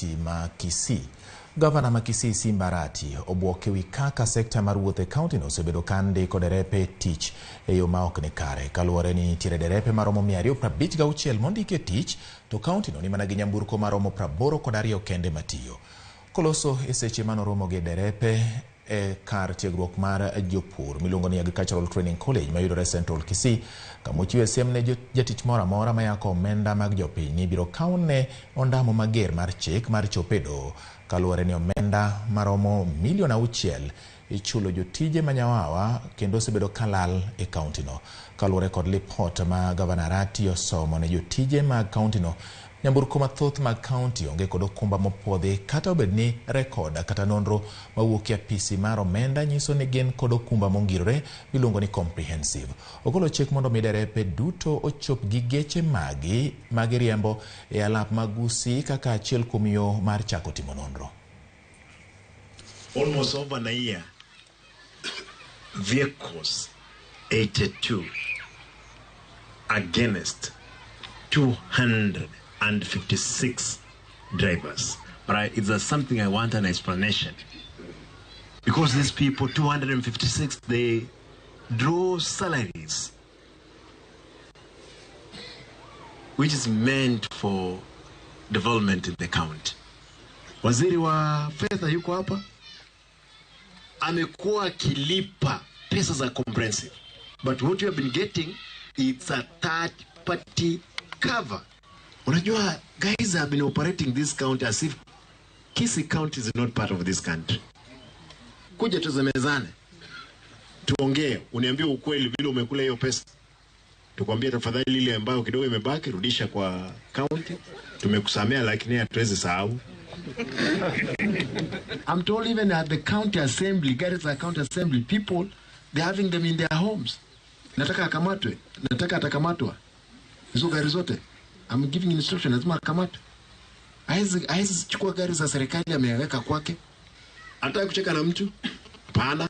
kaunti ma Kisii. Gavana ma Kisii Simba Arati obwok ewi kaka sekta mar wuoth e kaunti no osebedo ka ndiko derepe tich e yo ma ok ni kare. Kaluwore ni nitiere derepe maromo 256 mondiki e tich to kaunti no ni mana gi nyamburko maromo 82 kende matiyo. Koloso e seche manoromo gi derepe e kar tiegruok mar jopur miluongo ni Agricultural Training College mayudore Central Kisii, kama ochiwe siem ne jatich moro amora mayako omenda mag jopiny ni ibiro kawne ondamo mager mar chik mar chopo e doho kaluwore ni omenda maromo milion 6 ichulo jotije manyawawa kendo osebedo kalal e kauntino. Kaluwore kod lipot ma Gavana Arati osomo ne jotije mag kauntino, nyamburko mathoth mag kaunti onge kod okumba mopuodhi kata obed ni rekod kata nonro mawuok e apisi mar omenda nyiso ni gin kod okumba mongirore miluongo ni comprehensive. Ogolo chik mondo mi derepe duto ochop gi geche magi magiriembo e alap mag Gusii kaka achiel kuom yo mar chako timo nonro. Almost over a year, vehicles 82 against 256 drivers. But it's something I want an explanation. Because these people, 256, they draw salaries, which is meant for development in the county. Waziri wa fedha yuko hapa, amekuwa akilipa pesa za comprehensive, but what you have been getting, it's a third party cover. Unajua, guys have been operating this county as if Kisii County is not part of this country. Kuja tuzemezane, tuongee, uniambie ukweli vile umekula hiyo pesa, tukwambie tafadhali, ile ambayo kidogo imebaki rudisha kwa county, tumekusamea lakini hatuwezi sahau. I'm told even at the county assembly, Garissa County Assembly, people, they're having them in their homes. Nataka akamatwe, nataka atakamatwa. Hizo gari zote. I'm giving instruction, lazima akamatwe. Haezi chukua gari za serikali ameweka kwake. Anataka kucheka na mtu? Hapana.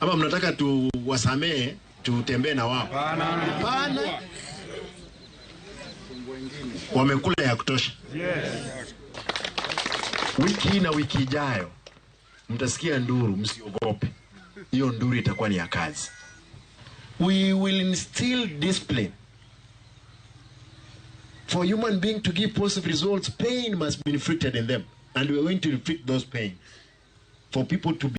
Ama mnataka tuwasamee tutembee na wao? Hapana. Wamekula ya kutosha. Yes. Wiki na wiki ijayo mtasikia nduru, msiogope. Hiyo nduru itakuwa ni ya kazi. We will instill discipline. For human being to give positive results, pain must be inflicted in them. And we are going to inflict those pain. For people to be